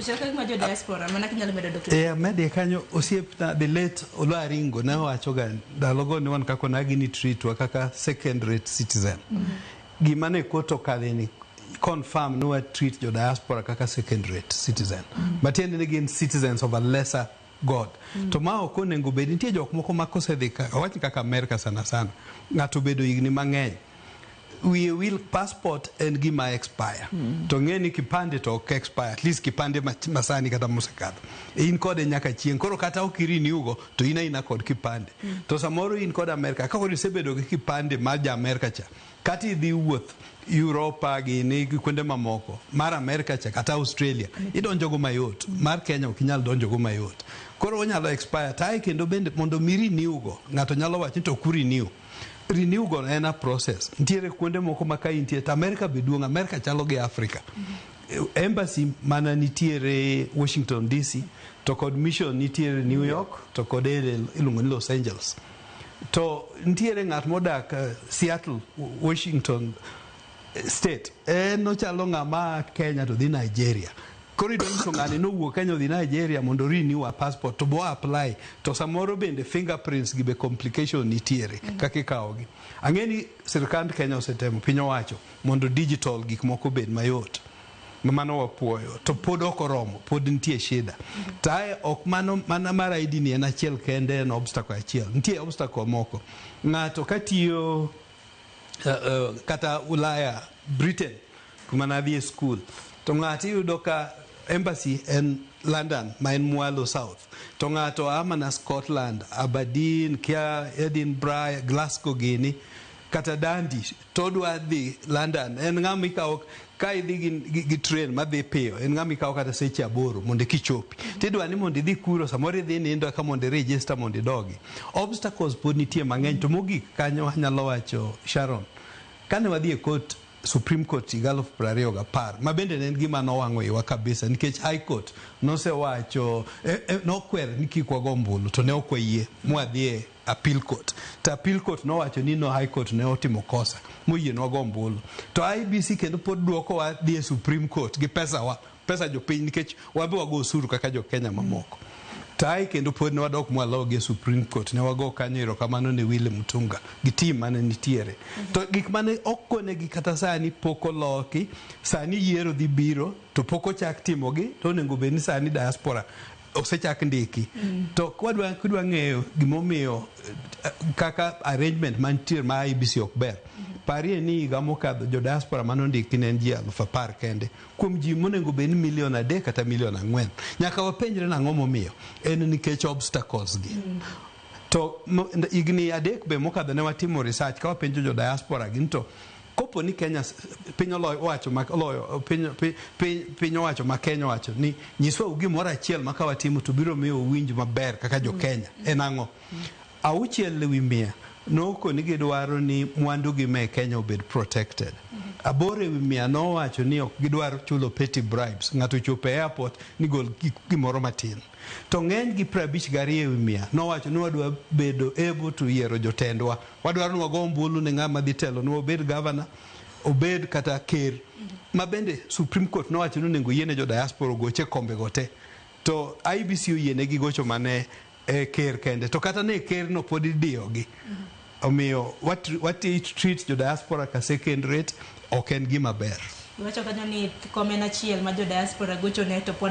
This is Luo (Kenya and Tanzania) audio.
To chal kagima jo diaspora mana kinyalo medo Dr. E amedie kanyo osiepna the late Oloo Aringo ne wachoga ndalogo ni wan kaka onagi ni treat wa kaka second rate citizen. Gima ne court okadhe ni confirm ni wa treat jo diaspora kaka second rate citizen. Matiende ni gin citizens of a lesser God. To ma ok onego bed nitie jok moko ma kosedhi ka awach ni kaka America sana sana ng'ato obedo higni mang'eny wiye wil passport en gima expire to ng'e ni kipande to ok expire at least kipande masani kata mosekadho in kode nyaka chieng' koro kata ok i-renew go to in aina kod kipande to samoro in kod Amerika ka koro isebedo gi kipande mar ja Amerika cha kata idhi wuoth Europa gini gi kuonde mamoko mar Amerika cha kata Australia idonjogo mayot mar Kenya ok inyal donjogo mayot koro onyalo expire to ae kendo bende mondo mi renew go ng'ato nyalo wacho ni to ok renew renew go en a process nitiere kuonde moko ma ka intie to Amerika be duong' Amerika chalo gi Africa embassy mana nitiere Washington DC to kod mission nitiere New York to kod iluongo ni Los Angeles to nitiere ng'at modak Seattle Washington State en ochalo ng'ama Kenya to dhi Nigeria koro idwa nyiso ng'ani nowuok Kenya odhi Nigeria mondo renew a passport to bo apply to samoro bende fingerprints gi be complication nitiere kaka ikawogi ang'e ni sirkand Kenya osetemo piny owacho mondo digital gik moko obed mayot mano wapuoyo to pod ok oromo pod nitie shida to ae ok mano mana mar ID ni en achiel kende en obstacle achiel nitie obstacle moko ng'ato katiyo kata Ulaya Britain kuma nadhi e school to ng'ato iyudo ka embassy en London ma en mwalo south to ng'ato a mana Scotland Aberdeen kia Edinburgh Glasgow gini kata Dundee to odwa dhi London en ng'ama ikawo ka idhi gi train madhi piyo en ng'ama ikawo kata seche 8 mondo kichopi tidwa ni mondo idhi kuro samoro idhi nindo eka mondo i-register mondo idogi obstacles pod nitie mang'eny to mogik kanyo anyalo wacho Sharon kane wadhi e court Supreme Court higa 2010 ma bende ne en gima nowang'o iwa kabisa nikech High Court nosewacho nokwer ni kik wago ombulu to ne ok wayie mwadhi e Appeal Court to Appeal Court nowacho ni no High Court ne otimo kosa moyienwa go ombulu to IEBC kendo pod duokowa dhi e Supreme Court gi pesawa pesa jopiny nikech wabe wago osuru kaka jo Kenya mamoko to ae kendo pod ne wadok mwalogi e Supreme Court ne wago kanyo erokamano ne Willy Mutunga gi team mane nitiere to gik mane ok konegi kata sani pok oloki sani yiero dhi biro to pok ochak timogi to onego bed ni sani diaspora osechak ndiki to kwadwa ng'eyo gimomiyo kaka arrangement mantie ma IEBC ok ber parie ni higa mokadho jo diaspora manondiki ne en ji 10,000 kende kuom ji monego bed ni milion 3 kata milion 4 nyaka wapenjre nang'o momiyo en nikech obstacles gi to higni 3 be mokadho ne watimo research ka wapenjo jo diaspora gin to kopo ni Kenya piny owacho ma oloyo piny owacho ma Kenya owacho ni nyiswa gimoro achiel ma ka watimo to biro miyo uwinj maber kaka jo Kenya en ang'o 6 e wi 100 nokoni gidwaro ni mwandu gi me Kenya obed protected 8 e wi 100 nowacho ni ok gidwar chulo petty bribes ng'ato ochopo e airport ni gol gimoro matin to ng'eny gi 52 e wi 100 nowacho ni wadwa bedo able to yiero jotendwa wadwaro ni wago ombulu ne ng'ama dhi telo ni obed governor obed kata ker ma bende Supreme Court nowacho ni onego yiene jo diaspora ogoche kombe go te to IEBC oyienegi gocho mane e ker kende to kata ne ker no pod idiyogi omiyo wat treat jo diaspora ka second rate ok en gima ber. Iwacho kanyo ni kom en achiel ma jo diaspora gochone to pod